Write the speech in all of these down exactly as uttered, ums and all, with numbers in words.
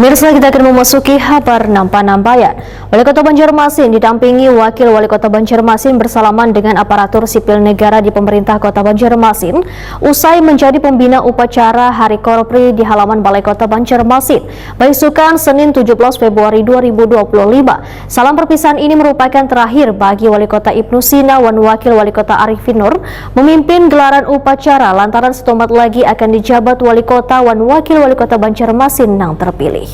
Pemirsa, kita akan memasuki habar nampa-nampayan. Wali Kota Banjarmasin didampingi Wakil Wali Kota Banjarmasin bersalaman dengan aparatur sipil negara di pemerintah Kota Banjarmasin usai menjadi pembina upacara Hari Korpri di halaman Balai Kota Banjarmasin, baisukan Senin tujuh belas Februari dua ribu dua puluh lima. Salam perpisahan ini merupakan terakhir bagi Wali Kota Ibnu Sina wan Wakil Wali Kota Arifin Nur memimpin gelaran upacara lantaran setumat lagi akan dijabat Wali Kota wan Wakil Wali Kota Banjarmasin nang terpilih.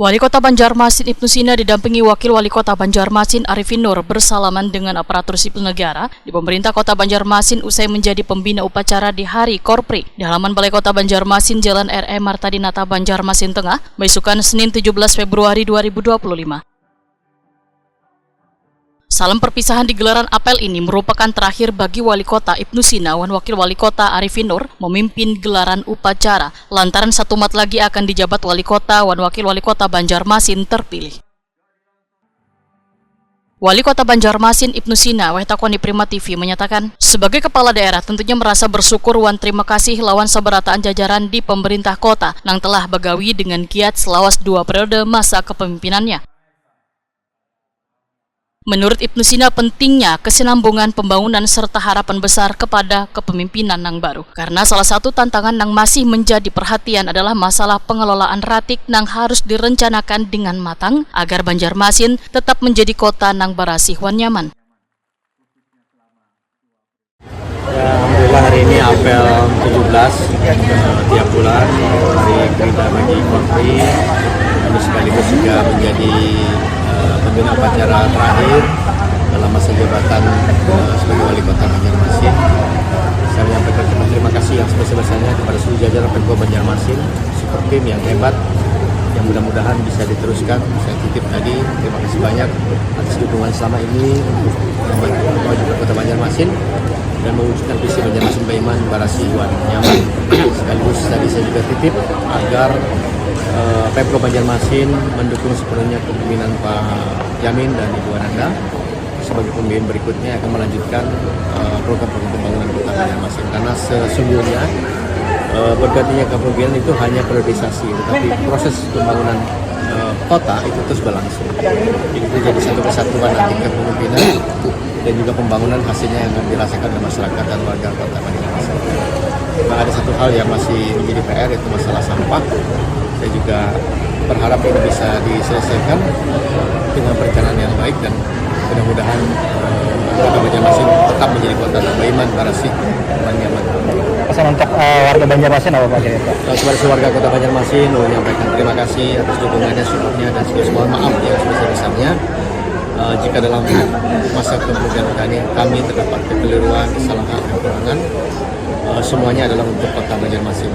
Wali Kota Banjarmasin Ibnu Sina didampingi Wakil Wali Kota Banjarmasin Arifin Nur bersalaman dengan aparatur sipil negara di pemerintah Kota Banjarmasin usai menjadi pembina upacara di Hari Korpri di halaman Balai Kota Banjarmasin, Jalan R E Marta Dinata, Banjarmasin Tengah, baisukan Senin tujuh belas Februari dua ribu dua puluh lima. Salam perpisahan di gelaran apel ini merupakan terakhir bagi Wali Kota Ibnu Sina wan Wakil Wali Kota Arifin Nur memimpin gelaran upacara lantaran satumat lagi akan dijabat Wali Kota wan Wakil Wali Kota Banjarmasin terpilih. Wali Kota Banjarmasin Ibnu Sina weh takoni Prima T V menyatakan, sebagai kepala daerah tentunya merasa bersyukur wan terima kasih lawan sabarataan jajaran di pemerintah kota nang telah bagawi dengan giat selawas dua periode masa kepemimpinannya. Menurut Ibnu Sina, pentingnya kesinambungan pembangunan serta harapan besar kepada kepemimpinan nang baru, karena salah satu tantangan nang masih menjadi perhatian adalah masalah pengelolaan ratik nang harus direncanakan dengan matang agar Banjarmasin tetap menjadi kota nang barasih wan nyaman. Ya, alhamdulillah, hari ini apel tujuh belas, eh, tiap bulan, hari kerja bagi Korpri, dan sekaligus juga menjadi, eh, pembina upacara terakhir dalam masa jabatan, eh, sebagai Wali Kota Banjarmasin. Saya menyampaikan terima kasih yang sebesar-besarnya kepada seluruh jajaran Pemko Banjarmasin, super tim yang hebat, yang mudah-mudahan bisa diteruskan. Saya titip tadi, terima kasih banyak atas dukungan selama ini untuk membantu memajukan Kota Banjarmasin dan mewujudkan visi Banjarmasin Baiman barasih wan nyaman. Sekaligus tadi saya juga titip agar, eh, Pemko Banjarmasin mendukung sepenuhnya kepemimpinan Pak Yamin dan Ibu Ananda sebagai pemimpin berikutnya yang akan melanjutkan, eh, program-program pembangunan Kota Banjarmasin, karena sesungguhnya, eh, bergantinya kepemimpinan itu hanya periodisasi, tetapi proses pembangunan, eh, kota itu terus berlangsung. Jadi itu jadi satu kesatuan nanti kepemimpinan dan juga pembangunan hasilnya yang akan dirasakan oleh masyarakat dan warga Kota Banjarmasin. Memang ada satu hal yang masih menjadi P R, yaitu masalah sampah. Saya juga berharap ini bisa diselesaikan dengan perencanaan yang baik dan mudah-mudahan, eh, Kota Banjarmasin tetap menjadi kota nang baiman, barasih, dan nyaman. Pesan untuk, eh, warga Banjarmasin apa, Pak, kira-kira? Eh, kepada seluruh warga Kota Banjarmasin, mau menyampaikan terima kasih atas dukungannya, supportnya, dan sekaligus mohon maaf yang sebesar-besarnya. Eh, jika dalam masa kepemimpinan kami, kami terdapat kekeliruan, kesalahan, kekurangan, eh, semuanya adalah untuk Kota Banjarmasin.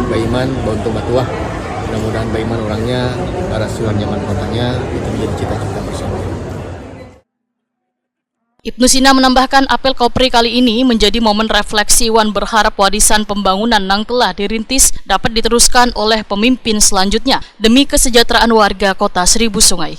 Baiman, bauntung batuah. Mudah-mudahan baiman orangnya, barasih wan nyaman kotanya, itu menjadi cita-cita bersama. Ibnu Sina menambahkan, apel Kopri kali ini menjadi momen refleksi wan berharap warisan pembangunan nang telah dirintis dapat diteruskan oleh pemimpin selanjutnya demi kesejahteraan warga Kota Seribu Sungai.